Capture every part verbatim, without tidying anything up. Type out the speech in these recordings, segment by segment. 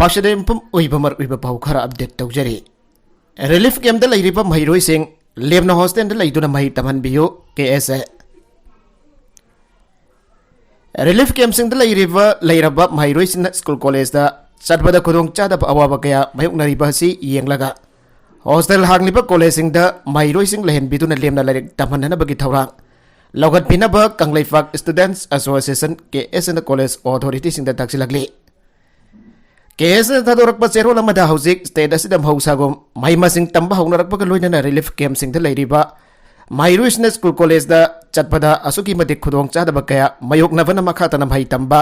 ꯄꯥꯎꯁꯦꯗ ꯌꯨꯝꯐꯝ ꯑꯣꯏꯕ ꯃꯔꯨꯑꯣꯏꯕ ꯄꯥꯎ ꯈꯔ ꯑꯞꯗꯦꯠ ꯇꯧꯖꯔꯤ꯫ ꯔꯤꯂꯤꯐ ꯀꯦꯝꯞꯇ ꯂꯩꯔꯤꯕ ꯃꯍꯩꯔꯣꯏꯁꯤꯡ ꯂꯦꯝꯅ ꯍꯣꯁꯇꯦꯜꯗ ꯂꯩꯗꯨꯅ ꯃꯍꯩ ꯇꯝꯍꯟꯕꯤꯌꯨ, ꯀꯦ ꯑꯦꯁ ꯑꯦ꯫ ꯔꯤꯂꯤꯐ ꯀꯦꯝꯞꯁꯤꯡꯗ ꯂꯩꯔꯤꯕ, ꯂꯩꯔꯕ ꯃꯍꯩꯔꯣꯏꯁꯤꯡꯅ ꯁ꯭ꯀꯨꯜ ꯀꯣꯂꯦꯖꯇ ꯆꯠꯄꯗ ꯈꯨꯗꯣꯡꯆꯥꯗꯕ ꯑꯋꯥꯕ ꯀꯌꯥ ꯃꯥꯌꯣꯛꯅꯔꯤꯕ ꯑꯁꯤ ꯌꯦꯡꯂꯒ, ꯍꯣꯁꯇꯦꯜ ꯍꯥꯡꯂꯤꯕ ꯀꯣꯂꯦꯖꯁꯤꯡꯗ ꯃꯍꯩꯔꯣꯏꯁꯤꯡ ꯂꯩꯍꯟꯕꯤꯗꯨꯅ ꯂꯦꯝꯅ ꯂꯥꯏꯔꯤꯛ ꯇꯝꯍꯟꯅꯅꯕꯒꯤ ꯊꯧꯔꯥꯡ ꯂꯧꯈꯠꯄꯤꯅꯕ ꯀꯪꯂꯩꯄꯥꯛ ꯁ꯭ꯇꯨꯗꯦꯟꯠꯁ ꯑꯦꯁꯣꯁꯤꯌꯦꯁꯟ, ꯀꯦ ꯑꯦꯁ ꯑꯦꯅ ꯀꯣꯂꯦꯖ ꯑꯣꯊꯣꯔꯤꯇꯤꯁꯤꯡꯗ ꯇꯥꯛꯁꯤꯜꯂꯛꯂꯤ꯫ ꯀꯦ ꯑꯦꯁ ꯑꯦꯅ ꯊꯥꯗꯣꯔꯛꯄ ꯆꯦꯔꯣꯜ ꯑꯃꯗ ꯍꯧꯖꯤꯛ ꯁ꯭ꯇꯦꯠ ꯑꯁꯤꯗ ꯃꯍꯧꯁꯥꯒꯨꯝ ꯃꯍꯩ ꯃꯁꯤꯡ ꯇꯝꯕ ꯍꯧꯅꯔꯛꯄꯒ ꯂꯣꯏꯅꯅ ꯔꯤꯂꯤꯐ ꯀꯦꯝꯞꯁꯤꯡꯗ ꯂꯩꯔꯤꯕ ꯃꯍꯩꯔꯣꯏꯁꯤꯡꯅ ꯁ꯭ꯀꯨꯜ ꯀꯣꯂꯦꯖꯇ ꯆꯠꯄꯗ ꯑꯁꯨꯛꯀꯤ ꯃꯇꯤꯛ ꯈꯨꯗꯣꯡꯆꯥꯗꯕ ꯀꯌꯥ ꯃꯥꯌꯣꯛꯅꯕꯅ ꯃꯈꯥ ꯇꯥꯅ ꯃꯍꯩ ꯇꯝꯕ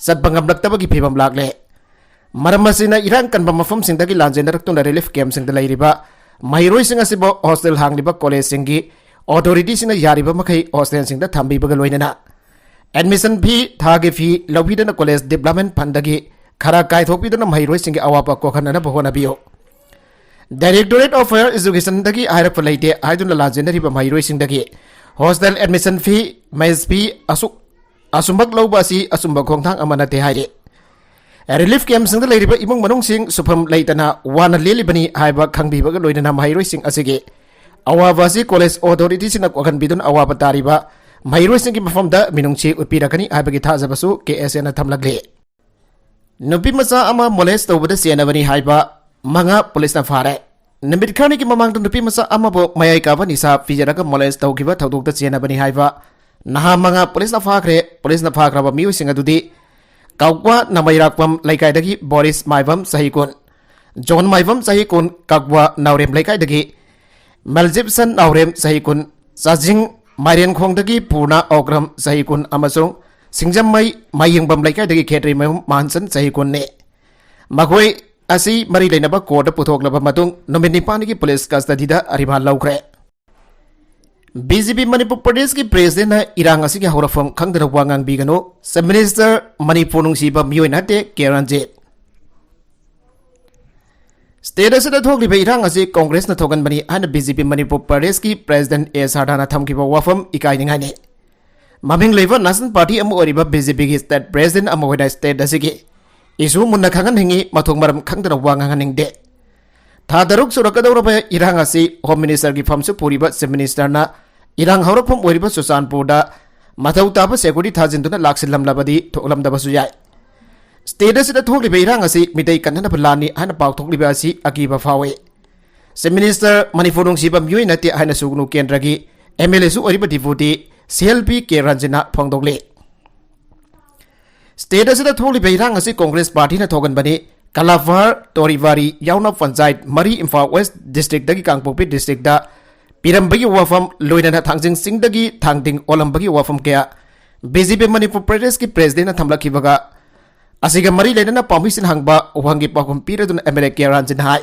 ꯆꯠꯄ ꯉꯝꯂꯛꯇꯕꯒꯤ ꯐꯤꯕꯝ ꯂꯥꯛꯂꯦ꯫ ꯃꯔꯝ ꯑꯁꯤꯅ ꯏꯔꯥꯡ ꯀꯟꯕ ꯃꯐꯝꯁꯤꯡꯗꯒꯤ ꯂꯥꯟꯖꯦꯟꯅꯔꯛꯇꯨꯅ ꯔꯤꯂꯤꯐ ꯀꯦꯝꯞꯁꯤꯡꯗ ꯂꯩꯔꯤꯕ ꯃꯍꯩꯔꯣꯏꯁꯤꯡ ꯑꯁꯤꯕꯨ ꯍꯣꯁꯇꯦꯜ ꯍꯥꯡꯂꯤꯕ ꯀꯣꯂꯦꯖꯁꯤꯡꯒꯤ ꯑꯣꯊꯣꯔꯤꯇꯤꯁꯤꯡꯅ ꯌꯥꯔꯤꯕ ꯃꯈꯩ ꯍꯣꯁꯇꯦꯜꯁꯤꯡꯗ ꯊꯝꯕꯤꯕꯒ ꯂꯣꯏꯅꯅ ꯑꯦꯗꯃꯤꯁꯟ ꯐꯤ, ꯊꯥꯒꯤ ꯐꯤ ꯂꯧꯕꯤꯗꯅ ꯀꯣꯂꯦꯖ ꯗꯤꯕ꯭ꯂꯞꯃꯦꯟ ꯐꯟꯗꯒꯤ ꯈꯔ ꯀꯥꯏꯊꯣꯛꯄꯤꯗꯨꯅ ꯃꯍꯩꯔꯣꯏꯁꯤꯡꯒꯤ ꯑꯋꯥꯕ ꯀꯣꯛꯍꯟꯅꯅꯕ ꯍꯣꯠꯅꯕꯤꯌꯨ꯫ ꯗꯥꯏꯔꯦꯛꯇꯣꯔꯦꯠ ꯑꯣꯐ ꯍꯥꯌꯔ ꯏꯖꯨꯀꯦꯁꯟꯗꯒꯤ ꯍꯥꯏꯔꯛꯄ ꯂꯩꯇꯦ ꯍꯥꯏꯗꯨꯅ ꯂꯥꯟꯖꯦꯟꯅꯔꯤꯕ ꯃꯍꯩꯔꯣꯏꯁꯤꯡꯗꯒꯤ ꯍꯣꯁꯇꯦꯜ ꯑꯦꯗꯃꯤꯁꯟ ꯐꯤ, ꯃꯦꯁ ꯐꯤ, ꯑꯁꯨꯛ ꯑꯁꯨꯝꯕ ꯂꯧꯕ ꯑꯁꯤ ꯑꯆꯨꯝꯕ ꯈꯣꯡꯊꯥꯡ ꯑꯃ ꯅꯠꯇꯦ ꯍꯥꯏꯔꯤ꯫ ꯔꯤꯂꯤꯐ ꯀꯦꯝꯞꯁꯤꯡꯗ ꯂꯩꯔꯤꯕ ꯏꯃꯨꯡ ꯃꯅꯨꯡꯁꯤꯡ ꯁꯨꯐꯝ ꯂꯩꯇꯅ ꯋꯥꯅ ꯂꯦꯜꯂꯤꯕꯅꯤ ꯍꯥꯏꯕ ꯈꯪꯕꯤꯕꯒ ꯂꯣꯏꯅꯅ ꯃꯍꯩꯔꯣꯏꯁꯤꯡ ꯑꯁꯤꯒꯤ ꯑꯋꯥꯕ ꯑꯁꯤ ꯀꯣꯂꯦꯖ ꯑꯣꯊꯣꯔꯤꯇꯤꯁꯤꯡꯅ ꯀꯣꯛꯍꯟꯕꯤꯗꯨꯅ ꯑꯋꯥꯕ ꯇꯥꯔꯤꯕ ꯃꯍꯩꯔꯣꯏꯁꯤꯡꯒꯤ ꯃꯐꯝꯗ ꯃꯤꯅꯨꯡꯁꯤ ꯎꯠꯄꯤꯔꯛꯀꯅꯤ ꯍꯥꯏꯕꯒꯤ ꯊꯥꯖꯕꯁꯨ ꯀꯦ ꯑꯦꯁ ꯑꯦꯅ ꯊꯝꯂꯛꯂꯤ꯫ ꯅꯨꯄꯤ ꯃꯆꯥ ꯑꯃ ꯃꯣꯂꯦꯁ ꯇꯧꯕꯗ ꯆꯦꯟꯅꯕꯅꯤ ꯍꯥꯏꯕ ꯃꯉꯥ ꯄꯨꯂꯤꯁꯅ ꯐꯥꯔꯦ꯫ ꯅꯨꯃꯤꯠ ꯈꯔꯅꯤꯒꯤ ꯃꯃꯥꯡꯗ ꯅꯨꯄꯤ ꯃꯆꯥ ꯑꯃꯕꯨ ꯃꯌꯥꯏ ꯀꯥꯕ ꯅꯤꯁꯥ ꯄꯤꯖꯔꯒ ꯃꯣꯂꯦꯁ ꯇꯧꯈꯤꯕ ꯊꯧꯗꯣꯛꯇ ꯆꯦꯟꯅꯕꯅꯤ ꯍꯥꯏꯕ ꯅꯍꯥ ꯃꯉꯥ ꯄꯨꯂꯤꯁꯅ ꯐꯥꯈ꯭ꯔꯦ꯫ ꯄꯨꯂꯤꯁꯅ ꯐꯥꯈ꯭ꯔꯕ ꯃꯤꯑꯣꯏꯁꯤꯡ ꯑꯗꯨꯗꯤ ꯀꯥꯎꯕ ꯅꯃꯩꯔꯥꯛꯄꯝ ꯂꯩꯀꯥꯏꯗꯒꯤ ꯕꯣꯔꯤꯁ ꯃꯥꯏꯕꯝ ꯆꯍꯤ ꯀꯨꯟ, ꯖꯣꯟ ꯃꯥꯏꯕꯝ ꯆꯍꯤ ꯀꯨꯟ, ꯀꯛꯋꯥ ꯅꯥꯎꯔꯦꯝ ꯂꯩꯀꯥꯏꯗꯒꯤ ꯃꯦꯜꯖꯤꯞꯁꯟ ꯅꯥꯎꯔꯦꯝ ꯆꯍꯤ ꯀꯨꯟ, ꯆꯥꯖꯤꯡ ꯃꯥꯏꯔꯦꯟꯈꯣꯡꯗꯒꯤ ꯄꯨꯔꯅ ꯑꯣꯀ꯭ꯔꯝ ꯆꯍꯤ ꯀꯨꯟ ꯑꯃꯁꯨꯡ ꯁꯤꯡꯖꯃꯩ ꯃꯌꯦꯡꯕꯝ ꯂꯩꯀꯥꯏꯗꯒꯤ ꯈꯦꯇ꯭ꯔꯤꯃꯌꯨꯝ ꯃꯥꯟꯁꯟ ꯆꯍꯤ ꯀꯨꯟꯅꯤ꯫ ꯃꯈꯣꯏ ꯑꯁꯤ ꯃꯔꯤ ꯂꯩꯅꯕ ꯀꯣꯔꯠꯇ ꯄꯨꯊꯣꯛꯂꯕ ꯃꯇꯨꯡ ꯅꯨꯃꯤꯠ ꯅꯤꯄꯥꯟꯒꯤ ꯄꯨꯂꯤꯁ ꯀꯁꯇꯗꯤꯗ ꯔꯤꯃꯥꯟ ꯂꯧꯈ꯭ꯔꯦ꯫ ꯕꯤ ꯖꯦ ꯄꯤ ꯃꯅꯤꯄꯨꯔ ꯄ꯭ꯔꯗꯦꯁꯀꯤ ꯄ꯭ꯔꯦꯁꯤꯗꯦꯟꯠꯅ ꯏꯔꯥꯡ ꯑꯁꯤꯒꯤ ꯍꯧꯔꯛꯐꯝ ꯈꯪꯗꯅ ꯋꯥ ꯉꯥꯡꯕꯤꯒꯅꯨ, ꯆꯤꯐ ꯃꯤꯅꯤꯁꯇꯔ ꯃꯅꯤꯄꯨꯔ ꯅꯨꯡꯁꯤꯕ ꯃꯤꯑꯣꯏ ꯅꯠꯇꯦ, ꯀꯦ ꯔꯟꯖꯤꯠ꯫ ꯁ꯭ꯇꯦꯠ ꯑꯁꯤꯗ ꯊꯣꯛꯂꯤꯕ ꯏꯔꯥꯡ ꯑꯁꯤ ꯀꯣꯡꯒ꯭ꯔꯦꯁꯅ ꯊꯣꯛꯍꯟꯕꯅꯤ ꯍꯥꯏꯅ ꯕꯤ ꯖꯦ ꯄꯤ ꯃꯅꯤꯄꯨꯔ ꯄ꯭ꯔꯗꯦꯁꯀꯤ ꯄ꯭ꯔꯦꯁꯤꯗꯦꯟꯠ ꯑꯦ ꯁꯥꯔꯗꯥꯅ ꯊꯝꯈꯤꯕ ꯋꯥꯐꯝ ꯏꯀꯥꯏꯅꯤꯡꯉꯥꯏꯅꯤ꯫ ꯃꯃꯤꯡ ꯂꯩꯕ ꯅꯦꯁꯅꯦꯜ ꯄꯥꯔꯇꯤ ꯑꯃ ꯑꯣꯏꯔꯤꯕ ꯕꯤ ꯖꯦ ꯄꯤꯒꯤ ꯁ꯭ꯇꯦꯠ ꯄ꯭ꯔꯦꯁꯤꯗꯦꯟꯠ ꯑꯃ ꯑꯣꯏꯅ ꯁ꯭ꯇꯦꯠ ꯑꯁꯤꯒꯤ ꯏꯁꯨ ꯃꯨꯟꯅ ꯈꯪꯍꯟꯅꯤꯡꯏ, ꯃꯊꯣꯡ ꯃꯔꯝ ꯈꯪꯗꯅ ꯋꯥ ꯉꯥꯡꯍꯟꯅꯤꯡꯗꯦ꯫ ꯊꯥ ꯇꯔꯨꯛ ꯁꯨꯔꯛꯀꯗꯧꯔꯕ ꯏꯔꯥꯡ ꯑꯁꯤ Home Ministerꯒꯤ ꯐꯝꯁꯨ ꯄꯨꯔꯤꯕ Chief Ministerꯅ ꯏꯔꯥꯡ ꯍꯧꯔꯛꯐꯝ ꯑꯣꯏꯔꯤꯕ ꯆꯨꯔꯆꯥꯟꯄꯨꯔꯗ ꯃꯊꯧ ꯇꯥꯕ security ꯊꯥꯖꯤꯟꯗꯨꯅ ꯂꯥꯛꯁꯤꯜꯂꯝꯂꯕꯗꯤ ꯊꯣꯛꯂꯝꯗꯕꯁꯨ ꯌꯥꯏ꯫ State ꯑꯁꯤꯗ ꯊꯣꯛꯂꯤꯕ ꯏꯔꯥꯡ ꯑꯁꯤ ꯃꯤꯇꯩ ꯀꯟꯅꯅꯕ ꯂꯥꯟꯅꯤ ꯍꯥꯏꯅ ꯄꯥꯎꯊꯣꯛꯂꯤꯕ ꯑꯁꯤ ꯑꯀꯤꯕ ꯐꯥꯎꯏ꯫ Chief Minister ꯃꯅꯤꯄꯨꯔ ꯅꯨꯡꯁꯤꯕ ꯃꯤꯑꯣꯏ ꯅꯠꯇꯦ ꯍꯥꯏꯅ ꯁꯨꯒꯅꯨ ꯀꯦꯟꯗ꯭ꯔꯒꯤ MLAꯁꯨ ꯑꯣꯏꯔꯤꯕ Deputy CLP ꯀꯦ ꯔꯟꯖꯤꯅ ꯐꯣꯡꯗꯣꯛꯂꯤ꯫ State ꯑꯁꯤꯗ ꯊꯣꯛꯂꯤꯕ ꯏꯔꯥꯡ ꯑꯁꯤ Congress Partyꯅ ꯊꯣꯛꯍꯟꯕꯅꯤ꯫ ꯀꯂꯥꯐꯍꯥꯔ, ꯇꯣꯔꯤꯕꯥꯔꯤ ꯌꯥꯎꯅ ꯄꯟꯆꯥꯌꯠ ꯃꯔꯤ ꯏꯝꯐꯥꯜ West Districtꯇꯒꯤ ꯀꯥꯡꯄꯣꯛꯄꯤ Districtꯗ ꯄꯤꯔꯝꯕꯒꯤ ꯋꯥꯐꯝ, ꯂꯣꯏꯅꯅ ꯊꯥꯡꯖꯤꯡ ꯆꯤꯡꯗꯒꯤ ꯊꯥꯡꯗꯤꯡ ꯑꯣꯜꯂꯝꯕꯒꯤ ꯋꯥꯐꯝ ꯀꯌꯥ BJP ꯃꯅꯤꯄꯨꯔ ꯄ꯭ꯔꯗꯦꯁꯀꯤ Presidentꯅ ꯊꯝꯂꯛꯈꯤꯕꯒ ꯑꯁꯤꯒ ꯃꯔꯤ ꯂꯩꯅꯅ ꯄꯥꯝꯕꯤꯁꯤꯡ ꯍꯪꯕ ꯋꯥꯍꯪꯒꯤ ꯄꯥꯎꯈꯨꯝ ꯄꯤꯔꯗꯨꯅ MLA ꯀꯦ ꯔꯟꯖꯤꯅ ꯍꯥꯏ꯫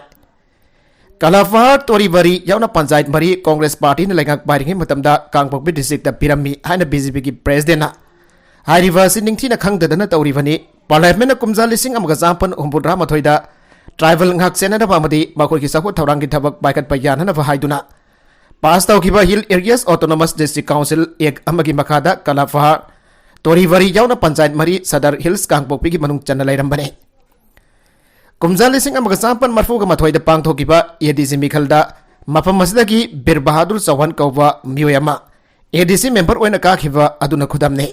ꯀꯂꯥꯐꯍꯥꯔ, ꯇꯣꯔꯤꯕꯥꯔꯤ ꯌꯥꯎꯅ ꯄꯟꯆꯥꯌꯠ ꯃꯔꯤ Congress Partyꯅ ꯂꯩꯉꯥꯛ ꯄꯥꯏꯔꯤꯉꯩ ꯃꯇꯝꯗ ꯀꯥꯡꯄꯣꯛꯄꯤ Districtꯇ ꯄꯤꯔꯝꯃꯤ ꯍꯥꯏꯅ BJPꯒꯤ Presidentꯅ ꯍꯥꯏꯔꯤꯕ ꯑꯁꯤ ꯅꯤꯡꯊꯤꯅ ꯈꯪꯗꯗꯅ ꯇꯧꯔꯤꯕꯅꯤ꯫ Parliamentꯅ ꯀꯨꯝꯖꯥ ꯂꯤꯁꯤꯡ ꯑꯃꯒ ꯆꯥꯃꯥꯄꯟ ꯍꯨꯝꯐꯨꯇꯔꯥ ꯃꯥꯊꯣꯏꯗ tribal ꯉꯥꯛ ꯁꯦꯟꯅꯅꯕ ꯑꯃꯗꯤ ꯃꯈꯣꯏꯒꯤ ꯆꯥꯎꯈꯠ ꯊꯧꯔꯥꯡꯒꯤ ꯊꯕꯛ ꯄꯥꯏꯈꯠꯄ ꯌꯥꯅꯅꯕ ꯍꯥꯏꯗꯨꯅ pass ꯇꯧꯈꯤꯕ Hill Areas Autonomous District Council Act ꯑꯃꯒꯤ ꯃꯈꯥꯗ ꯀꯂꯥꯐꯍꯥꯔ, ꯇꯣꯔꯤꯕꯥꯔꯤ ꯌꯥꯎꯅ ꯄꯟꯆꯥꯌꯠ ꯃꯔꯤ Sadar Hills ꯀꯥꯡꯄꯣꯛꯄꯤꯒꯤ ꯃꯅꯨꯡ ꯆꯟꯅ ꯂꯩꯔꯝꯕꯅꯤ꯫ ꯀꯨꯝꯖꯥ ꯂꯤꯁꯤꯡ ꯑꯃꯒ ꯆꯥꯃꯥꯄꯟ ꯃꯔꯤꯐꯨꯒ ꯃꯥꯊꯣꯏꯗ ꯄꯥꯡꯊꯣꯛꯈꯤꯕ ADC ꯃꯤꯈꯜꯗ ꯃꯐꯝ ꯑꯁꯤꯗꯒꯤ ꯕꯤꯔ ꯕꯍꯥꯗꯨꯔ ꯆꯧꯍꯥꯟ ꯀꯧꯕ ꯃꯤꯑꯣꯏ ꯑꯃ ADC member ꯑꯣꯏꯅ ꯀꯥꯈꯤꯕ ꯑꯗꯨꯅ ꯈꯨꯗꯝꯅꯤ꯫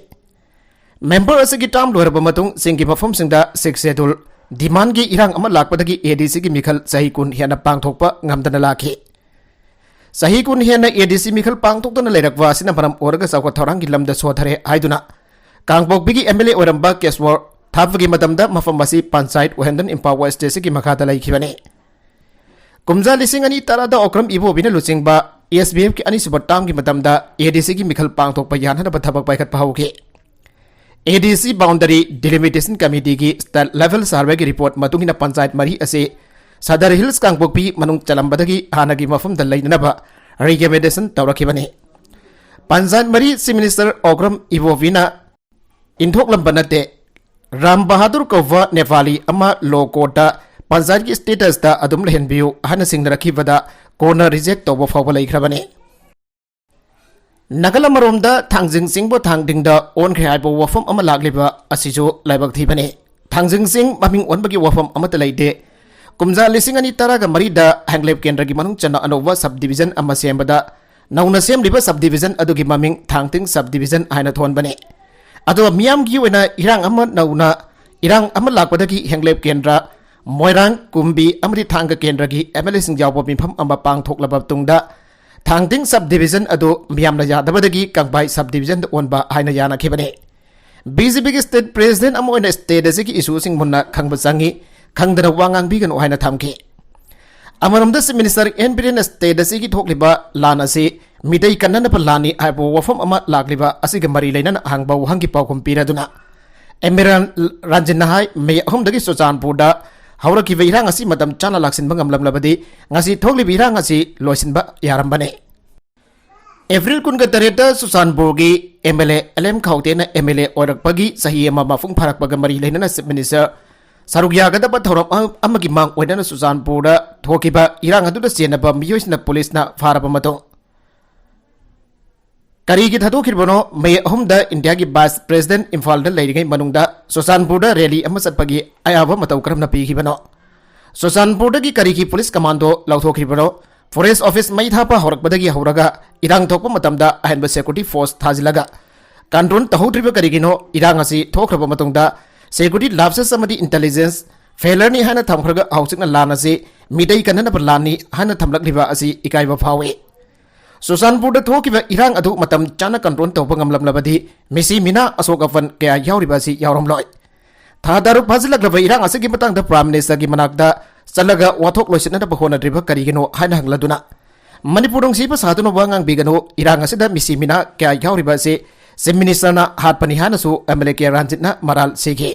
Member ꯑꯁꯤꯒꯤ term ꯂꯣꯏꯔꯕ ꯃꯇꯨꯡ ꯆꯤꯡꯒꯤ ꯃꯐꯝꯁꯤꯡꯗ Sixth Schedule demandꯒꯤ ꯏꯔꯥꯡ ꯑꯃ ꯂꯥꯛꯄꯗꯒꯤ ADCꯒꯤ ꯃꯤꯈꯜ ꯆꯍꯤ ꯀꯨꯟ ꯍꯦꯟꯅ ꯄꯥꯡꯊꯣꯛꯄ ꯉꯝꯗꯅ ꯂꯥꯛꯈꯤ꯫ ꯆꯍꯤ ꯀꯨꯟ ꯍꯦꯟꯅ ADC ꯃꯤꯈꯜ ꯄꯥꯡꯊꯣꯛꯇꯅ ꯂꯩꯔꯛꯄ ꯑꯁꯤꯅ ꯃꯔꯝ ꯑꯣꯏꯔꯒ ꯆꯥꯎꯈꯠ ꯊꯧꯔꯥꯡꯒꯤ ꯂꯝꯗ ꯁꯣꯊꯔꯦ ꯍꯥꯏꯗꯨꯅ ꯀꯥꯡꯄꯣꯛꯄꯤꯒꯤ MLA ꯑꯣꯏꯔꯝꯕ ꯀꯦꯁꯣꯔ ꯊꯥꯞꯄꯒꯤ ꯃꯇꯝꯗ ꯃꯐꯝ ꯑꯁꯤ ꯄꯟꯆꯥꯌꯠ ꯑꯣꯏꯍꯟꯗꯨꯅ ꯏꯝꯐꯥꯜ West Districtꯀꯤ ꯃꯈꯥꯗ ꯂꯩꯈꯤꯕꯅꯤ꯫ ꯀꯨꯝꯖꯥ ꯂꯤꯁꯤꯡ ꯑꯅꯤ ꯇꯔꯥꯗ ꯑꯣꯀ꯭ꯔꯝ ꯏꯕꯣꯕꯤꯅ ꯂꯨꯆꯤꯡꯕ SBFꯀꯤ ꯑꯅꯤꯁꯨꯕ termꯒꯤ ꯃꯇꯝꯗ ADCꯒꯤ ꯃꯤꯈꯜ ꯄꯥꯡꯊꯣꯛꯄ ꯌꯥꯅꯅꯕ ꯊꯕꯛ ꯄꯥꯏꯈꯠꯄ ꯍꯧꯈꯤ꯫ ADC Boundary Delimitation Committeeꯒꯤ State Level Surveyꯒꯤ report ꯃꯇꯨꯡ ꯏꯟꯅ ꯄꯟꯆꯥꯌꯠ ꯃꯔꯤ ꯑꯁꯤ Sadar Hills ꯀꯥꯡꯄꯣꯛꯄꯤ ꯃꯅꯨꯡ ꯆꯜꯂꯝꯕꯗꯒꯤ ꯍꯥꯟꯅꯒꯤ ꯃꯐꯝꯗ ꯂꯩꯅꯅꯕ recommendation ꯇꯧꯔꯛꯈꯤꯕꯅꯤ꯫ ꯄꯟꯆꯥꯌꯠ ꯃꯔꯤ Chief Minister ꯑꯣꯀ꯭ꯔꯝ ꯏꯕꯣꯕꯤꯅ ꯏꯟꯊꯣꯛꯂꯝꯕ ꯅꯠꯇꯦ꯫ ꯔꯥꯝ ꯕꯍꯥꯗꯨꯔ ꯀꯧꯕ ꯅꯦꯄꯥꯂꯤ ꯑꯃ law courtꯇ ꯄꯟꯆꯥꯌꯠꯀꯤ statusꯇ ꯑꯗꯨꯝ ꯂꯩꯍꯟꯕꯤꯌꯨ ꯍꯥꯏꯅ ꯁꯤꯡꯅꯔꯛꯈꯤꯕꯗ ꯀꯣꯟꯅ reject ꯇꯧꯕ ꯐꯥꯎꯕ ꯂꯩꯈ꯭ꯔꯕꯅꯤ꯫ ꯅꯥꯀꯜ ꯑꯃꯔꯣꯝꯗ ꯊꯥꯡꯖꯤꯡ ꯆꯤꯡꯕꯨ ꯊꯥꯡꯗꯤꯡꯗ ꯑꯣꯟꯈ꯭ꯔꯦ ꯍꯥꯏꯕ ꯋꯥꯐꯝ ꯑꯃ ꯂꯥꯛꯂꯤꯕ ꯑꯁꯤꯁꯨ ꯂꯥꯏꯕꯛ ꯊꯤꯕꯅꯤ꯫ ꯊꯥꯡꯖꯤꯡ ꯆꯤꯡ ꯃꯃꯤꯡ ꯑꯣꯟꯕꯒꯤ ꯋꯥꯐꯝ ꯑꯃꯠꯇ ꯂꯩꯇꯦ꯫ ꯀꯨꯝꯖꯥ ꯂꯤꯁꯤꯡ ꯑꯅꯤ ꯇꯔꯥꯒ ꯃꯔꯤꯗ ꯍꯦꯡꯂꯦꯞ ꯀꯦꯟꯗ꯭ꯔꯒꯤ ꯃꯅꯨꯡ ꯆꯟꯅ ꯑꯅꯧꯕ sub division ꯑꯃ ꯁꯦꯝꯕꯗ ꯅꯧꯅ ꯁꯦꯝꯂꯤꯕ sub division ꯑꯗꯨꯒꯤ ꯃꯃꯤꯡ ꯊꯥꯡꯇꯤꯡ sub division ꯍꯥꯏꯅ ꯊꯣꯟꯕꯅꯤ꯫ ꯑꯗꯨꯒ ꯃꯤꯌꯥꯝꯒꯤ ꯑꯣꯏꯅ ꯏꯔꯥꯡ ꯑꯃ ꯅꯧꯅ ꯏꯔꯥꯡ ꯑꯃ ꯂꯥꯛꯄꯗꯒꯤ ꯍꯦꯡꯂꯦꯞ ꯀꯦꯟꯗ꯭ꯔ, ꯃꯣꯏꯔꯥꯡ, ꯀꯨꯝꯕꯤ ꯑꯃꯗꯤ ꯊꯥꯡꯒ ꯀꯦꯟꯗ꯭ꯔꯒꯤ MLAꯁꯤꯡ ꯌꯥꯎꯕ ꯃꯤꯐꯝ ꯑꯃ ꯄꯥꯡꯊꯣꯛꯂꯕ ꯃꯇꯨꯡꯗ ꯊꯥꯡꯇꯤꯡ sub division ꯑꯗꯨ ꯃꯤꯌꯥꯝꯅ ꯌꯥꯗꯕꯗꯒꯤ ꯀꯪꯕꯥꯏ sub divisionꯗ ꯑꯣꯟꯕ ꯍꯥꯏꯅ ꯌꯥꯅꯈꯤꯕꯅꯤ꯫ BJPꯒꯤ state president ꯑꯃ ꯑꯣꯏꯅ state ꯑꯁꯤꯒꯤ issueꯁꯤꯡ ꯃꯨꯟꯅ ꯈꯪꯕ ꯆꯪꯏ, ꯈꯪꯗꯅ ꯋꯥ ꯉꯥꯡꯕꯤꯒꯅꯨ ꯍꯥꯏꯅ ꯊꯝꯈꯤ꯫ ꯑꯃꯔꯣꯝꯗ Chief Minister N Biren state ꯑꯁꯤꯒꯤ ꯊꯣꯛꯂꯤꯕ ꯂꯥꯟ ꯑꯁꯤ ꯃꯤꯇꯩ ꯀꯟꯅꯅꯕ ꯂꯥꯟꯅꯤ ꯍꯥꯏꯕ ꯋꯥꯐꯝ ꯑꯃ ꯂꯥꯛꯂꯤꯕ ꯑꯁꯤꯒ ꯃꯔꯤ ꯂꯩꯅꯅ ꯑꯍꯪꯕ ꯋꯥꯍꯪꯒꯤ ꯄꯥꯎꯈꯨꯝ ꯄꯤꯔꯗꯨꯅ ꯑꯦꯝ ꯑꯦ ꯔꯥꯟ-, ꯔꯥꯟꯖꯤꯠꯅ ꯍꯥꯏ, ꯃꯦ ꯑꯍꯨꯝꯗꯒꯤ ꯆꯨꯔꯆꯥꯟꯄꯨꯔꯗ ꯍꯧꯔꯛꯈꯤꯕ ꯏꯔꯥꯡ ꯑꯁꯤ ꯃꯇꯝ ꯆꯥꯅ ꯂꯥꯛꯁꯤꯟꯕ ꯉꯝꯂꯝꯂꯕꯗꯤ ꯉꯁꯤ ꯊꯣꯛꯂꯤꯕ ꯏꯔꯥꯡ ꯑꯁꯤ ꯂꯣꯏꯁꯤꯟꯕ ꯌꯥꯔꯝꯕꯅꯤ꯫ ꯑꯦꯄ꯭ꯔꯤꯜ ꯀꯨꯟꯒ ꯇꯔꯦꯠꯇ ꯆꯨꯔꯆꯥꯟꯄꯨꯔꯒꯤ MLA ꯑꯦꯜ ꯑꯦꯝ ꯈꯥꯎꯇꯦꯅ MLA ꯑꯣꯏꯔꯛꯄꯒꯤ ꯆꯍꯤ ꯑꯃ ꯃꯄꯨꯡ ꯐꯥꯔꯛꯄꯒ ꯃꯔꯤ ꯂꯩꯅꯅ Chief Minister ꯁꯔꯨꯛ ꯌꯥꯒꯗꯕ ꯊꯧꯔꯝ ꯑ-, ꯑꯃꯒꯤ ꯃꯥꯡ ꯑꯣꯏꯅꯅ ꯆꯨꯔꯆꯥꯟꯄꯨꯔꯗ ꯊꯣꯛꯈꯤꯕ ꯏꯔꯥꯡ ꯑꯗꯨꯗ ꯆꯦꯟꯅꯕ ꯃꯤꯑꯣꯏꯁꯤꯡꯅ ꯄꯨꯂꯤꯁꯅ ꯐꯥꯔꯕ ꯃꯇꯨꯡ ꯀꯔꯤꯒꯤ ꯊꯥꯗꯣꯛꯈꯤꯕꯅꯣ? ꯃꯦ ꯑꯍꯨꯝꯗ ꯏꯟꯗꯤꯌꯥꯒꯤ Vice President ꯏꯝꯐꯥꯜꯗ ꯂꯩꯔꯤꯉꯩ ꯃꯅꯨꯡꯗ ꯆꯨꯔꯆꯥꯟꯄꯨꯔꯗ rally ꯑꯃ ꯆꯠꯄꯒꯤ ꯑꯌꯥꯕ ꯃꯇꯧ ꯀꯔꯝꯅ ꯄꯤꯈꯤꯕꯅꯣ? ꯆꯨꯔꯆꯥꯟꯄꯨꯔꯗꯒꯤ ꯀꯔꯤꯒꯤ ꯄꯨꯂꯤꯁ commando ꯂꯧꯊꯣꯛꯈꯤꯕꯅꯣ? Forest office ꯃꯩ ꯊꯥꯕ ꯍꯧꯔꯛꯄꯗꯒꯤ ꯍꯧꯔꯒ ꯏꯔꯥꯡ ꯊꯣꯛꯄ ꯃꯇꯝꯗ ꯑꯍꯦꯟꯕ security force ꯊꯥꯖꯤꯜꯂꯒ control ꯇꯧꯍꯧꯗ꯭ꯔꯤꯕ ꯀꯔꯤꯒꯤꯅꯣ? ꯏꯔꯥꯡ ꯑꯁꯤ ꯊꯣꯛꯈ꯭ꯔꯕ ꯃꯇꯨꯡꯗ security lapses ꯑꯃꯗꯤ intelligence failureꯅꯤ ꯍꯥꯏꯅ ꯊꯝꯈ꯭ꯔꯒ ꯍꯧꯖꯤꯛꯅ ꯂꯥꯟ ꯑꯁꯤ ꯃꯤꯇꯩ ꯀꯟꯅꯅꯕ ꯂꯥꯟꯅꯤ ꯍꯥꯏꯅ ꯊꯝꯂꯛꯂꯤꯕ ꯑꯁꯤ ꯏꯀꯥꯏꯕ ꯐꯥꯎꯏ꯫ ꯆꯨꯔꯆꯥꯟꯄꯨꯔꯗ ꯊꯣꯛꯈꯤꯕ ꯏꯔꯥꯡ ꯑꯗꯨ ꯃꯇꯝ ꯆꯥꯅ control ꯇꯧꯕ ꯉꯝꯂꯝꯂꯕꯗꯤ ꯃꯤꯁꯤ ꯃꯤꯅꯥ ꯑꯁꯣꯛ ꯑꯄꯟ ꯀꯌꯥ ꯌꯥꯎꯔꯤꯕ ꯑꯁꯤ ꯌꯥꯎꯔꯝꯂꯣꯏ꯫ ꯊꯥ ꯇꯔꯨꯛ ꯐꯥꯖꯤꯜꯂꯛꯂꯕ ꯏꯔꯥꯡ ꯑꯁꯤꯒꯤ ꯃꯇꯥꯡꯗ Prime Ministerꯒꯤ ꯃꯅꯥꯛꯇ ꯆꯠꯂꯒ ꯋꯥꯊꯣꯛ ꯂꯣꯏꯁꯤꯟꯅꯅꯕ ꯍꯣꯠꯅꯗ꯭ꯔꯤꯕ ꯀꯔꯤꯒꯤꯅꯣ ꯍꯥꯏꯅ ꯍꯪꯂꯗꯨꯅ ꯃꯅꯤꯄꯨꯔ ꯅꯨꯡꯁꯤꯕ ꯁꯥꯗꯨꯅ ꯋꯥ ꯉꯥꯡꯕꯤꯒꯅꯨ, ꯏꯔꯥꯡ ꯑꯁꯤꯗ ꯃꯤꯁꯤ ꯃꯤꯅꯥ ꯀꯌꯥ ꯌꯥꯎꯔꯤꯕ ꯑꯁꯤ Chief Ministerꯅ ꯍꯥꯠꯄꯅꯤ ꯍꯥꯏꯅꯁꯨ MLA ꯀꯦ ꯔꯥꯟꯖꯤꯠꯅ ꯃꯔꯥꯜ ꯁꯤꯈꯤ꯫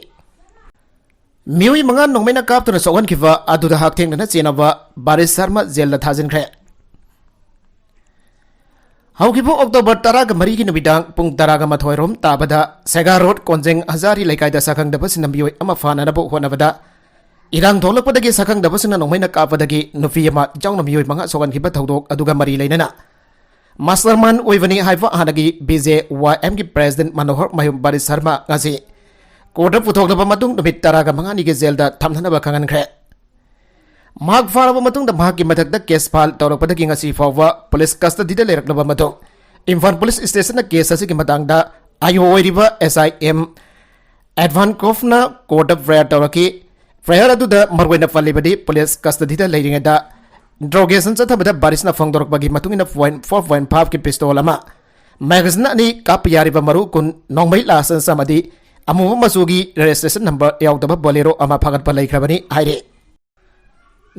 ꯃꯤꯑꯣꯏ ꯃꯉꯥ ꯅꯣꯡꯃꯩꯅ ꯀꯥꯞꯇꯨꯅ ꯁꯣꯛꯍꯟꯈꯤꯕ ꯑꯗꯨꯗ ꯍꯛꯊꯦꯡꯅꯅ ꯆꯦꯟꯅꯕ ꯕꯥꯔꯤꯁ ꯁꯔꯃ ꯖꯦꯜꯗ ꯊꯥꯖꯤꯟꯈ꯭ꯔꯦ꯫ ꯍꯧꯈꯤꯕ ꯑꯣꯛꯇꯣꯕꯔ ꯇꯔꯥꯒ ꯃꯔꯤꯒꯤ ꯅꯨꯃꯤꯗꯥꯡ ꯄꯨꯡ ꯇꯔꯥꯒ ꯃꯥꯊꯣꯏ ꯔꯣꯝ ꯇꯥꯕꯗ ꯁꯦꯒꯥ ꯔꯣꯗ ꯀꯣꯟꯖꯦꯡ ꯍꯖꯥꯔꯤ ꯂꯩꯀꯥꯏꯗ ꯁꯛꯈꯪꯗꯕꯁꯤꯡꯅ ꯃꯤꯑꯣꯏ ꯑꯃ ꯐꯥꯅꯅꯕ ꯍꯣꯠꯅꯕꯗ ꯏꯔꯥꯡ ꯊꯣꯛꯂꯛꯄꯗꯒꯤ ꯁꯛꯈꯪꯗꯕꯁꯤꯡꯅ ꯅꯣꯡꯃꯩꯅ ꯀꯥꯞꯄꯗꯒꯤ ꯅꯨꯄꯤ ꯑꯃ ꯌꯥꯎꯅ ꯃꯤꯑꯣꯏ ꯃꯉꯥ ꯁꯣꯛꯍꯟꯈꯤꯕ ꯊꯧꯗꯣꯛ ꯑꯗꯨꯒ ꯃꯔꯤ ꯂꯩꯅꯅ mastermind ꯑꯣꯏꯕꯅꯤ ꯍꯥꯏꯕ ꯍꯥꯟꯅꯒꯤ BJYMꯒꯤ President ꯃꯅꯣꯍꯔ ꯃꯌꯨꯝ ꯕꯥꯔꯤꯁ ꯁꯔꯃ ꯉꯁꯤ ꯀꯣꯔꯠꯇ ꯄꯨꯊꯣꯛꯂꯕ ꯃꯇꯨꯡ ꯅꯨꯃꯤꯠ ꯇꯔꯥꯒ ꯃꯉꯥꯅꯤꯒꯤ ꯖꯦꯜꯗ ꯊꯝꯅꯅꯕ ꯈꯪꯍꯟꯈ꯭ꯔꯦ꯫ ꯃꯍꯥꯛ ꯐꯥꯔꯕ ꯃꯇꯨꯡꯗ ꯃꯍꯥꯛꯀꯤ ꯃꯊꯛꯇ ꯀꯦꯁ ꯐꯥꯏꯜ ꯇꯧꯔꯛꯄꯗꯒꯤ ꯉꯁꯤ ꯐꯥꯎꯕ ꯄꯨꯂꯤꯁ ꯀꯁꯇꯗꯤꯗ ꯂꯩꯔꯛꯂꯕ ꯃꯇꯨꯡ ꯏꯝꯐꯥꯜ ꯄꯨꯂꯤꯁ ꯁ꯭ꯇꯦꯁꯟꯅ ꯀꯦꯁ ꯑꯁꯤꯒꯤ ꯃꯇꯥꯡꯗ ꯑꯥꯏ ꯑꯣ ꯑꯣꯏꯔꯤꯕ ꯑꯦꯁ ꯑꯥꯏ ꯑꯦꯝ ꯑꯦꯗꯚꯥꯟꯀꯣꯐꯅ ꯀꯣꯔꯠꯇ ꯐ꯭ꯔꯦꯌꯔ ꯇꯧꯔꯛꯈꯤ꯫ ꯐ꯭ꯔꯦꯌꯔ ꯑꯗꯨꯗ ꯃꯔꯨꯑꯣꯏꯅ ꯄꯜꯂꯤꯕꯗꯤ ꯄꯨꯂꯤꯁ ꯀꯁꯇꯗꯤꯗ ꯂꯩꯔꯤꯉꯩꯗ ꯏꯟꯇ꯭ꯔꯣꯒꯦꯁꯟ ꯆꯠꯊꯕꯗ ꯕꯥꯔꯤꯁꯅ ꯐꯣꯡꯗꯣꯔꯛꯄꯒꯤ ꯃꯇꯨꯡ ꯏꯟꯅ ꯐꯣꯔ ꯄꯣꯏꯟ ꯐꯥꯏꯚꯀꯤ ꯄꯤꯁꯇꯣꯜ ꯑꯃ, ꯃꯦꯒꯥꯖꯤꯟ ꯑꯅꯤ ꯀꯥꯞꯄ ꯌꯥꯔꯤꯕ ꯃꯔꯨ ꯀꯨꯟ, ꯅꯣꯡꯃꯩ ꯂꯥꯏꯁꯦꯟꯁ ꯑꯃꯗꯤ ꯑꯃꯨꯕ ꯃꯆꯨꯒꯤ ꯔꯦꯖꯤꯁꯇ꯭ꯔꯦꯁꯟ ꯅꯝꯕꯔ ꯌꯥꯎꯗꯕ ꯕꯣꯂꯦꯔꯣ ꯑꯃ ꯐꯥꯒꯠꯄ ꯂꯩꯈ꯭ꯔꯕꯅꯤ ꯍꯥꯏꯔꯤ꯫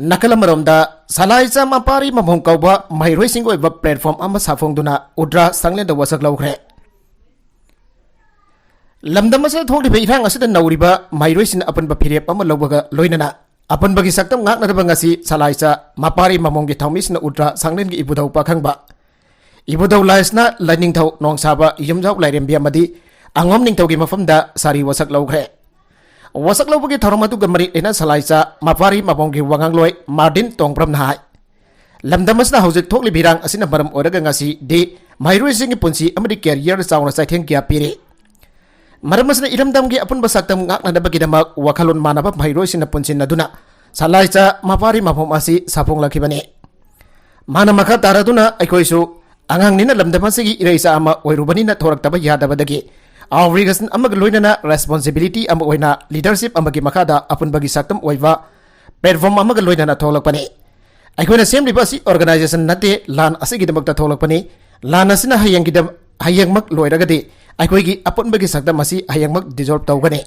ꯅꯥꯀꯜ ꯑꯃꯔꯣꯝꯗ, ꯁꯂꯥꯏꯆꯥ ꯃꯄꯥꯔꯤ ꯃꯃꯣꯡ ꯀꯧꯕ ꯃꯍꯩꯔꯣꯏꯁꯤꯡꯒꯤ ꯑꯣꯏꯕ ꯄ꯭ꯂꯦꯠꯐꯣꯝ ꯑꯃ ꯁꯥꯐꯣꯡꯗꯨꯅ ꯎꯗ꯭ꯔꯥ ꯁꯪꯂꯦꯟꯗ ꯋꯥꯁꯛ ꯂꯧꯈ꯭ꯔꯦ꯫ ꯂꯝꯗꯝ ꯑꯁꯤꯗ ꯊꯣꯛꯂꯤꯕ ꯏꯔꯥꯡ ꯑꯁꯤꯗ ꯅꯧꯔꯤꯕ ꯃꯍꯩꯔꯣꯏꯁꯤꯡꯅ ꯑꯄꯨꯟꯕ ꯐꯤꯔꯦꯞ ꯑꯃ ꯂꯧꯕꯒ ꯂꯣꯏꯅꯅ ꯑꯄꯨꯟꯕꯒꯤ ꯁꯛꯇꯝ ꯉꯥꯛꯅꯅꯕ ꯉꯁꯤ ꯁꯂꯥꯏꯆꯥ ꯃꯄꯥꯔꯤ ꯃꯃꯣꯡꯒꯤ ꯊꯧꯃꯤꯁꯤꯡꯅ ꯎꯗ꯭ꯔꯥ ꯁꯪꯂꯦꯟꯒꯤ ꯏꯕꯨꯙꯧ ꯄꯥꯈꯪꯕ, ꯏꯕꯨꯙꯧ ꯂꯥꯏꯁꯅꯥ ꯂꯥꯏꯅꯤꯡꯊꯧ ꯅꯣꯡꯁꯥꯕ ꯌꯨꯝꯖꯥꯎ ꯂꯥꯏꯔꯦꯝꯕꯤ ꯑꯃꯗꯤ ꯑꯉꯣꯝ ꯅꯤꯡꯊꯧꯒꯤ ꯃꯐꯝꯗ ꯁꯥꯔꯤ ꯋꯥꯁꯛ ꯂꯧꯈ꯭ꯔꯦ꯫ ꯋꯥꯁꯛ ꯂꯧꯕꯒꯤ ꯊꯧꯔꯝ ꯑꯗꯨꯒ ꯃꯔꯤ ꯂꯩꯅ ꯁꯂꯥꯏꯆꯥ ꯃꯄꯥꯔꯤ ꯃꯃꯣꯡꯒꯤ ꯋꯥꯉꯥꯡꯂꯣꯏ ꯃꯥꯔꯗꯤꯟ ꯇꯣꯡꯕ꯭ꯔꯝꯅ ꯍꯥꯏ, ꯂꯝꯗꯝ ꯑꯁꯤꯗ ꯍꯧꯖꯤꯛ ꯊꯣꯛꯂꯤꯕ ꯏꯔꯥꯡ ꯑꯁꯤꯅ ꯃꯔꯝ ꯑꯣꯏꯔꯒ ꯉꯁꯤꯗꯤ ꯃꯍꯩꯔꯣꯏꯁꯤꯡꯒꯤ ꯄꯨꯟꯁꯤ ꯑꯃꯗꯤ ꯀꯦꯔꯤꯌꯔ ꯆꯥꯎꯅ ꯆꯩꯊꯦꯡ ꯀꯌꯥ ꯄꯤꯔꯤ꯫ ꯃꯔꯝ ꯑꯁꯤꯅ ꯏꯔꯝꯗꯝꯒꯤ ꯑꯄꯨꯟꯕ ꯁꯛꯇꯝ ꯉꯥꯛꯅꯅꯕꯒꯤꯗꯃꯛ ꯋꯥꯈꯜꯂꯣꯟ ꯃꯥꯟꯅꯕ ꯃꯍꯩꯔꯣꯏꯁꯤꯡꯅ ꯄꯨꯟꯁꯤꯟꯅꯗꯨꯅ ꯁꯂꯥꯏꯆꯥ ꯃꯄꯥꯔꯤ ꯃꯐꯝ ꯑꯁꯤ ꯁꯥꯐꯣꯡꯂꯛꯈꯤꯕꯅꯤ꯫ ꯃꯥꯅ ꯃꯈꯥ ꯇꯥꯔꯗꯨꯅ, ꯑꯩꯈꯣꯏꯁꯨ ꯑꯉꯥꯡꯅꯤꯅ ꯂꯝꯗꯝ ꯑꯁꯤꯒꯤ ꯏꯔꯩꯆꯥ ꯑꯃ ꯑꯣꯏꯔꯨꯕꯅꯤꯅ ꯊꯣꯔꯛꯇꯕ ꯌꯥꯗꯕꯗꯒꯤ obligation ꯑꯃꯒ ꯂꯣꯏꯅꯅ responsibility ꯑꯃ ꯑꯣꯏꯅ leadership ꯑꯃꯒꯤ ꯃꯈꯥꯗ ꯑꯄꯨꯟꯕꯒꯤ ꯁꯛꯇꯝ ꯑꯣꯏꯕ platform ꯑꯃꯒ ꯂꯣꯏꯅꯅ ꯊꯣꯛꯂꯛꯄꯅꯤ꯫ ꯑꯩꯈꯣꯏꯅ ꯁꯦꯝꯂꯤꯕ ꯑꯁꯤ organization ꯅꯠꯇꯦ, ꯂꯥꯟ ꯑꯁꯤꯒꯤꯗꯃꯛꯇ ꯊꯣꯛꯂꯛꯄꯅꯤ꯫ ꯂꯥꯟ ꯑꯁꯤꯅ ꯍꯌꯦꯡꯒꯤꯗ-, ꯍꯌꯦꯡꯃꯛ ꯂꯣꯏꯔꯒꯗꯤ ꯑꯩꯈꯣꯏꯒꯤ ꯑꯄꯨꯟꯕꯒꯤ ꯁꯛꯇꯝ ꯑꯁꯤ ꯍꯌꯦꯡꯃꯛ dissolve ꯇꯧꯒꯅꯤ꯫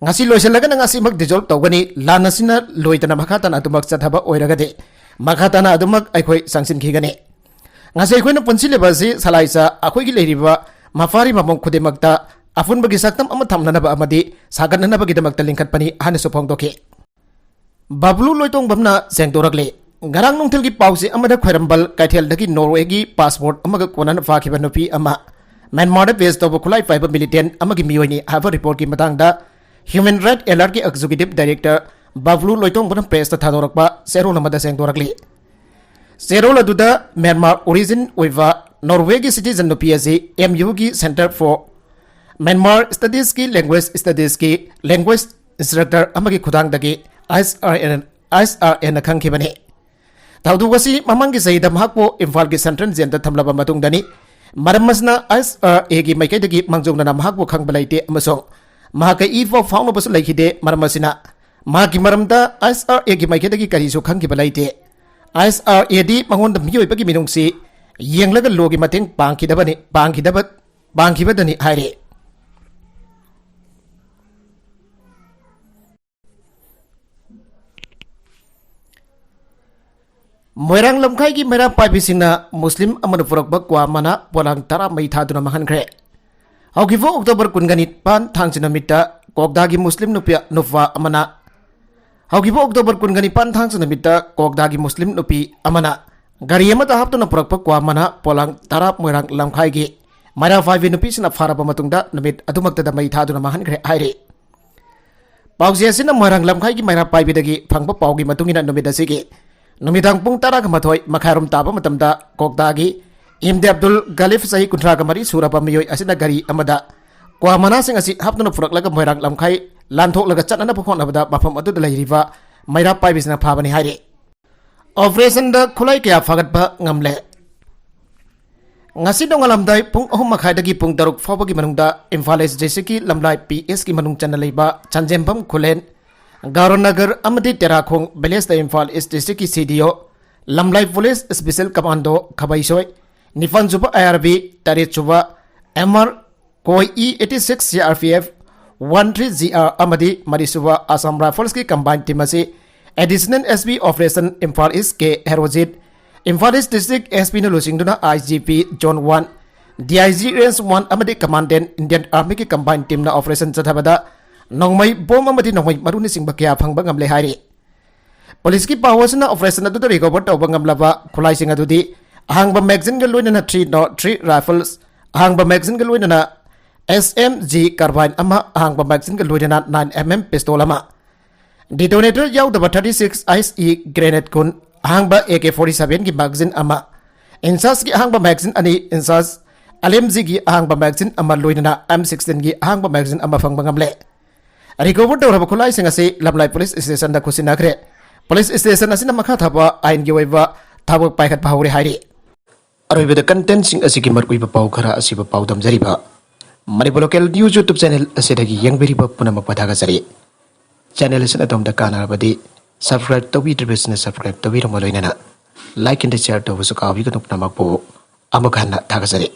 ꯉꯁꯤ ꯂꯣꯏꯁꯤꯜꯂꯒꯅ ꯉꯁꯤꯃꯛ dissolve ꯇꯧꯒꯅꯤ꯫ ꯂꯥꯟ ꯑꯁꯤꯅ ꯂꯣꯏꯗꯅ ꯃꯈꯥ ꯇꯥꯅ ꯑꯗꯨꯃꯛ ꯆꯠꯊꯕ ꯑꯣꯏꯔꯒꯗꯤ ꯃꯈꯥ ꯇꯥꯅ ꯑꯗꯨꯃꯛ ꯑꯩꯈꯣꯏ ꯆꯪꯁꯤꯟꯈꯤꯒꯅꯤ꯫ ꯉꯁꯤ ꯑꯩꯈꯣꯏꯅ ꯄꯨꯟꯁꯤꯜꯂꯤꯕ ꯑꯁꯤ ꯁꯂꯥꯏꯆꯥ ꯑꯩꯈꯣꯏꯒꯤ ꯂꯩꯔꯤꯕ ꯃꯄꯥꯔꯤ ꯃꯃꯣꯡ ꯈꯨꯗꯤꯡꯃꯛꯇ ꯑꯄꯨꯟꯕꯒꯤ ꯁꯛꯇꯝ ꯑꯃ ꯊꯝꯅꯅꯕ ꯑꯃꯗꯤ ꯁꯥꯒꯠꯅꯅꯕꯒꯤꯗꯃꯛꯇ ꯂꯤꯡꯈꯠꯄꯅꯤ ꯍꯥꯏꯅꯁꯨ ꯐꯣꯡꯗꯣꯛꯈꯤ꯫ ꯕꯕ꯭ꯂꯨ ꯂꯣꯏꯇꯣꯡꯕꯝꯅ ꯁꯦꯡꯗꯣꯔꯛꯂꯤ꯫ ꯉꯔꯥꯡ ꯅꯨꯡꯊꯤꯜꯒꯤ ꯄꯥꯎꯆꯦ ꯑꯃꯗ ꯈ꯭ꯋꯥꯏꯔꯝꯕꯟ ꯀꯩꯊꯦꯜꯗꯒꯤ ꯅꯣꯔꯋꯦꯒꯤ passport ꯑꯃꯒ ꯀꯣꯟꯅꯅ ꯐꯥꯈꯤꯕ ꯅꯨꯄꯤ ꯑꯃ ꯃ꯭ꯌꯥꯟꯃꯥꯔꯗ base ꯇꯧꯕ ꯈꯨꯠꯂꯥꯏ ꯄꯥꯏꯕ militant ꯑꯃꯒꯤ ꯃꯤꯑꯣꯏꯅꯤ ꯍꯥꯏꯕ reportꯀꯤ ꯃꯇꯥꯡꯗ Human Rights Alertꯀꯤ executive director ꯕꯕ꯭ꯂꯨ ꯂꯣꯏꯇꯣꯡꯕꯝꯅ pressꯇ ꯊꯥꯗꯣꯔꯛꯄ ꯆꯦꯔꯣꯜ ꯑꯃꯗ ꯁꯦꯡꯗꯣꯔꯛꯂꯤ꯫ ꯆꯦꯔꯣꯜ ꯑꯗꯨꯗ ꯃ꯭ꯌꯥꯟꯃꯥꯔ origin ꯑꯣꯏꯕ ꯅꯣꯔꯋꯦꯒꯤ citizen ꯅꯨꯄꯤ ꯑꯁꯤ M Uꯒꯤ Centre for ꯃ꯭ꯌꯥꯟꯃꯥꯔ ꯁ꯭ꯇꯗꯤꯁꯀꯤ ꯂꯦꯡꯒ꯭ꯋꯦꯖ ꯁ꯭ꯇꯗꯤꯁꯀꯤ ꯂꯦꯡꯒ꯭ꯋꯦꯖ ꯏꯟꯁꯇ꯭ꯔꯛꯇꯔ ꯑꯃꯒꯤ ꯈꯨꯊꯥꯡꯗꯒꯤ ꯑꯥꯏ ꯑꯦꯁ R A, I S R ꯑꯦꯅ ꯈꯪꯈꯤꯕꯅꯤ꯫ ꯊꯧꯗꯣꯛ ꯑꯁꯤ ꯃꯃꯥꯡꯒꯤ ꯆꯍꯤꯗ ꯃꯍꯥꯛꯄꯨ ꯏꯝꯐꯥꯜꯒꯤ ꯁꯦꯟꯇ꯭ꯔꯦꯜ ꯖꯦꯜꯗ ꯊꯝꯂꯕ ꯃꯇꯨꯡꯗꯅꯤ꯫ ꯃꯔꯝ ꯑꯁꯤꯅ ꯑꯥꯏ ꯑꯦꯁ ꯑꯥꯔ ꯑꯦꯒꯤ ꯃꯥꯏꯀꯩꯗꯒꯤ ꯃꯥꯡꯖꯧꯅꯅ ꯃꯍꯥꯛꯄꯨ ꯈꯪꯕ ꯂꯩꯇꯦ ꯑꯃꯁꯨꯡ ꯃꯍꯥꯛꯀ ꯏ ꯄꯥꯎ ꯐꯥꯎꯅꯕꯁꯨ ꯂꯩꯈꯤꯗꯦ꯫ ꯃꯔꯝ ꯑꯁꯤꯅ ꯃꯍꯥꯛꯀꯤ ꯃꯔꯝꯗ ꯑꯥꯏ ꯑꯦꯁ ꯑꯥꯔ ꯑꯦꯒꯤ ꯃꯥꯏꯀꯩꯗꯒꯤ ꯀꯔꯤꯁꯨ ꯈꯪꯈꯤꯕ ꯂꯩꯇꯦ꯫ ꯑꯥꯏ ꯑꯦꯁ ꯑꯥꯔ ꯑꯦꯗꯤ ꯃꯉꯣꯟꯗ ꯃꯤꯑꯣꯏꯕꯒꯤ ꯃꯤꯅꯨꯡꯁꯤ ꯌꯦꯡꯂꯒ ꯂꯣꯒꯤ ꯃꯇꯦꯡ ꯄꯥꯡꯈꯤꯗꯕꯅꯤ, ꯄꯥꯡꯈꯤꯗꯕ, ꯄꯥꯡꯈꯤꯕꯗꯅꯤ ꯍꯥꯏꯔꯤ꯫ ꯃꯣꯏꯔꯥꯡ ꯂꯝꯈꯥꯏꯒꯤ ꯃꯩꯔꯥ ꯄꯥꯏꯕꯤꯁꯤꯡꯅ ꯃꯨꯁꯂꯤꯝ ꯑꯃꯅ ꯄꯨꯔꯛꯄ ꯀ꯭ꯋꯥ ꯃꯅꯥ ꯄꯣꯂꯥꯡ ꯇꯔꯥ ꯃꯩ ꯊꯥꯗꯨꯅ ꯃꯥꯡꯍꯟꯈ꯭ꯔꯦ꯫ ꯍꯧꯈꯤꯕ ꯑꯣꯛꯇꯣꯕꯔ ꯀꯨꯟꯒ ꯅꯤꯄꯥꯟ ꯊꯥꯡꯖ ꯅꯨꯃꯤꯠꯇ ꯀ꯭ꯋꯥꯛꯇꯥꯒꯤ ꯃꯨꯁꯂꯤꯝ ꯅꯨꯄꯤ, ꯅꯨꯄꯥ ꯑꯃꯅ, ꯍꯧꯈꯤꯕ ꯑꯣꯛꯇꯣꯕꯔ ꯀꯨꯟꯒ ꯅꯤꯄꯥꯟ ꯊꯥꯡꯖ ꯅꯨꯃꯤꯠꯇ ꯀ꯭ꯋꯥꯛꯇꯥꯒꯤ ꯃꯨꯁꯂꯤꯝ ꯅꯨꯄꯤ ꯑꯃꯅ ꯒꯥꯔꯤ ꯑꯃꯗ ꯍꯥꯞꯇꯨꯅ ꯄꯨꯔꯛꯄ ꯀ꯭ꯋꯥ ꯃꯅꯥ ꯄꯣꯂꯥꯡ ꯇꯔꯥ ꯃꯣꯏꯔꯥꯡ ꯂꯝꯈꯥꯏꯒꯤ ꯃꯩꯔꯥ ꯄꯥꯏꯕꯤ ꯅꯨꯄꯤꯁꯤꯡꯅ ꯐꯥꯔꯕ ꯃꯇꯨꯡꯗ ꯅꯨꯃꯤꯠ ꯑꯗꯨꯃꯛꯇꯗ ꯃꯩ ꯊꯥꯗꯨꯅ ꯃꯥꯡꯍꯟꯈ꯭ꯔꯦ ꯍꯥꯏꯔꯤ꯫ ꯄꯥꯎꯆꯦ ꯑꯁꯤꯅ ꯃꯣꯏꯔꯥꯡ ꯂꯝꯈꯥꯏꯒꯤ ꯃꯩꯔꯥ ꯄꯥꯏꯕꯤꯗꯒꯤ ꯐꯪꯕ ꯄꯥꯎꯒꯤ ꯃꯇꯨꯡ ꯏꯟꯅ ꯅꯨꯃꯤꯠ ꯑꯁꯤꯒꯤ ꯅꯨꯃꯤꯗꯥꯡ ꯄꯨꯡ ꯇꯔꯥꯒ ꯃꯥꯊꯣꯏ ꯃꯈꯥꯏꯔꯣꯝ ꯇꯥꯕ ꯃꯇꯝꯗ ꯀ꯭ꯋꯥꯛꯇꯥꯒꯤ ꯏꯝꯗꯦ ꯑꯕꯗꯨꯜ ꯒꯥꯂꯤꯐ, ꯆꯍꯤ ꯀꯨꯟꯊ꯭ꯔꯥꯒ ꯃꯔꯤ ꯁꯨꯔꯕ ꯃꯤꯑꯣꯏ ꯑꯁꯤꯅ ꯒꯥꯔꯤ ꯑꯃꯗ ꯀ꯭ꯋꯥ ꯃꯅꯥꯁꯤꯡ ꯑꯁꯤ ꯍꯥꯞꯇꯨꯅ ꯄꯨꯔꯛꯂꯒ ꯃꯣꯏꯔꯥꯡ ꯂꯝꯈꯥꯏ ꯂꯥꯟꯊꯣꯛꯂꯒ ꯆꯠꯅꯅꯕ ꯍꯣꯠꯅꯕꯗ ꯃꯐꯝ ꯑꯗꯨꯗ ꯂꯩꯔꯤꯕ ꯃꯩꯔꯥ ꯄꯥꯏꯕꯤꯁꯤꯅ ꯐꯥꯕꯅꯤ ꯍꯥꯏꯔꯤ꯫ ꯑꯣꯄꯔꯦꯁꯟꯗ ꯈꯨꯠꯂꯥꯏ ꯀꯌꯥ ꯐꯥꯒꯠꯄ ꯉꯝꯂꯦ꯫ ꯉꯁꯤ ꯅꯣꯡꯉꯥꯜꯂꯝꯗꯥꯏ ꯄꯨꯡ ꯑꯍꯨꯝ ꯃꯈꯥꯏꯗꯒꯤ ꯄꯨꯡ ꯇꯔꯨꯛ ꯐꯥꯎꯕꯒꯤ ꯃꯅꯨꯡꯗ ꯏꯝꯐꯥꯜ ꯏꯁ ꯗꯤꯁꯇ꯭ꯔꯤꯛꯀꯤ ꯂꯝꯂꯥꯏ ꯄꯤ ꯑꯦꯁꯀꯤ ꯃꯅꯨꯡ ꯆꯟꯅ ꯂꯩꯕ ꯆꯥꯟꯖꯦꯝꯕꯝ ꯈꯨꯂꯦꯟ, ꯒꯥꯔꯣꯅꯒꯔ ꯑꯃꯗꯤ ꯇꯦꯔꯥꯈꯣꯡ ꯚꯤꯂꯦꯖꯇ ꯏꯝꯐꯥꯜ ꯏꯁ ꯗꯤꯁꯇ꯭ꯔꯤꯛꯀꯤ ꯁꯤ ꯗꯤ ꯑꯣ, ꯂꯝꯂꯥꯏ ꯄꯨꯂꯤꯁ ꯏꯁꯄꯤꯁꯦꯜ ꯀꯃꯥꯟꯗꯣ ꯈꯕꯩꯁꯣꯏ, ꯅꯤꯄꯥꯟꯁꯨꯕ ꯑꯥꯏ ꯑꯥꯔ ꯕꯤ, ꯇꯔꯦꯠꯁꯨꯕ M R coy E eighty six C R P F, one three G R ꯑꯃꯗꯤ ꯃꯔꯤꯁꯨꯕ ꯑꯁꯥꯝ ꯔꯥꯏꯐꯜꯁꯀꯤ ꯀꯝꯕꯥꯏꯟ ꯇꯤꯝ ꯑꯁꯤ additional S P operation Imphal east K Herojit, Imphal east district S ꯄꯤꯅ ꯂꯨꯆꯤꯡꯗꯨꯅ I G P zone one, D I G range one ꯑꯃꯗꯤ commandant Indian ꯑꯥꯔꯃꯤꯒꯤ combine team operation ꯆꯠꯊꯕꯗ ꯅꯣꯡꯃꯩ ꯕꯣꯝ ꯑꯃꯗꯤ ꯅꯣꯡꯃꯩ ꯃꯔꯨꯅꯆꯤꯡꯕ ꯀꯌꯥ ꯐꯪꯕ ꯉꯝꯂꯦ ꯍꯥꯏꯔꯤ꯫ ꯄꯨꯂꯤꯁꯀꯤ ꯄꯥꯎ ꯑꯁꯤꯅ ꯑꯣꯄꯔꯦꯁꯟ ꯑꯗꯨꯗ ꯔꯤꯀꯣꯚꯔ ꯇꯧꯕ ꯉꯝꯂꯕ ꯈꯨꯠꯂꯥꯏꯁꯤꯡ ꯑꯗꯨꯗꯤ ꯑꯍꯥꯡꯕ ꯃꯦꯒꯥꯖꯤꯟꯒ ꯂꯣꯏꯅꯅ ꯊ꯭ꯔꯤ ꯅꯣꯠ ꯊ꯭ꯔꯤ ꯔꯥꯏꯐꯜꯁ, ꯑꯍꯥꯡꯕ ꯃꯦꯒꯥꯖꯤꯟꯒ ꯂꯣꯏꯅꯅ ꯑꯦꯁ ꯑꯦꯝ ꯖꯤ ꯀꯥꯔꯕꯥꯏꯟ ꯑꯃ, ꯑꯍꯥꯡꯕ ꯃꯦꯒꯥꯖꯤꯟꯒ ꯂꯣꯏꯅꯅ ꯅꯥꯏꯟ ꯑꯦꯝ ꯑꯦꯝ ꯄꯤꯁꯇꯣꯜ ꯑꯃ, ꯗꯤꯇꯣꯅꯦꯇꯔ ꯌꯥꯎꯗꯕ thirty six ice E grenade ꯀꯨꯟ, ꯑꯍꯥꯡꯕ ꯑꯦ ꯀꯦ ꯐꯣꯔꯇꯤ ꯁꯚꯦꯟꯒꯤ ꯃꯦꯒꯥꯖꯤꯟ ꯑꯃ, ꯏꯟꯆꯥꯔꯖꯀꯤ ꯑꯍꯥꯡꯕ ꯃꯦꯒꯥꯖꯤꯟ ꯑꯅꯤ, ꯏꯟꯆꯥꯔꯖ ꯑꯦꯜ ꯑꯦꯝ ꯖꯤꯒꯤ ꯑꯍꯥꯡꯕ ꯃꯦꯒꯥꯖꯤꯟ ꯑꯃ ꯂꯣꯏꯅꯅ ꯑꯦꯝ ꯁꯤꯛꯁꯇꯤꯟꯒꯤ ꯑꯍꯥꯡꯕ ꯃꯦꯒꯥꯖꯤꯟ ꯑꯃ ꯐꯪꯕ ꯉꯝꯂꯦ꯫ ꯔꯤꯀꯣꯚꯔ ꯇꯧꯔꯕ ꯈꯨꯠꯂꯥꯏꯁꯤꯡ ꯑꯁꯤ ꯂꯝꯂꯥꯏ ꯄꯨꯂꯤꯁ ꯁ꯭ꯇꯦꯁꯟꯗ ꯈꯨꯠꯁꯤꯟꯅꯈ꯭ꯔꯦ꯫ ꯄꯨꯂꯤꯁ ꯁ꯭ꯇꯦꯁꯟ ꯑꯁꯤꯅ ꯃꯈꯥ ꯊꯥꯕ ꯑꯥꯏꯟꯒꯤ ꯑꯣꯏꯕ ꯊꯕꯛ ꯄꯥꯏꯈꯠꯄ ꯍꯧꯔꯦ ꯍꯥꯏꯔꯤ꯫ ꯑꯔꯣꯏꯕꯗ ꯀꯟꯇꯦꯟꯁꯤꯡ ꯑꯁꯤꯒꯤ ꯃꯔꯨꯑꯣꯏꯕ ꯄꯥꯎ ꯈꯔ ꯑꯁꯤꯕꯨ ꯄꯥꯎꯗꯝꯖꯔꯤꯕ Manipur local news YouTube channel ꯑꯁꯤꯗꯒꯤ ꯌꯦꯡꯕꯤꯔꯤꯕ ꯄꯨꯝꯅꯃꯛꯄꯨ ꯊꯥꯒꯠꯆꯔꯤ꯫ ꯆꯦꯅꯦꯜ ꯑꯁꯤꯅ ꯑꯗꯣꯝꯗ ꯀꯥꯟꯅꯔꯕꯗꯤ ꯁꯕꯁꯀ꯭ꯔꯥꯏꯕ ꯇꯧꯕꯤꯗ꯭ꯔꯤꯕꯁꯤꯡꯅ ꯁꯕꯁꯀ꯭ꯔꯥꯏꯕ ꯇꯧꯕꯤꯔꯝꯕ ꯂꯣꯏꯅꯅ ꯂꯥꯏꯛ ꯑꯦꯟ ꯁꯤꯌꯔ ꯇꯧꯕꯁꯨ ꯀꯥꯎꯕꯤꯒꯅꯨ꯫ ꯄꯨꯝꯅꯃꯛꯄꯨ ꯑꯃꯨꯛ ꯍꯟꯅ ꯊꯥꯒꯠꯆꯔꯤ꯫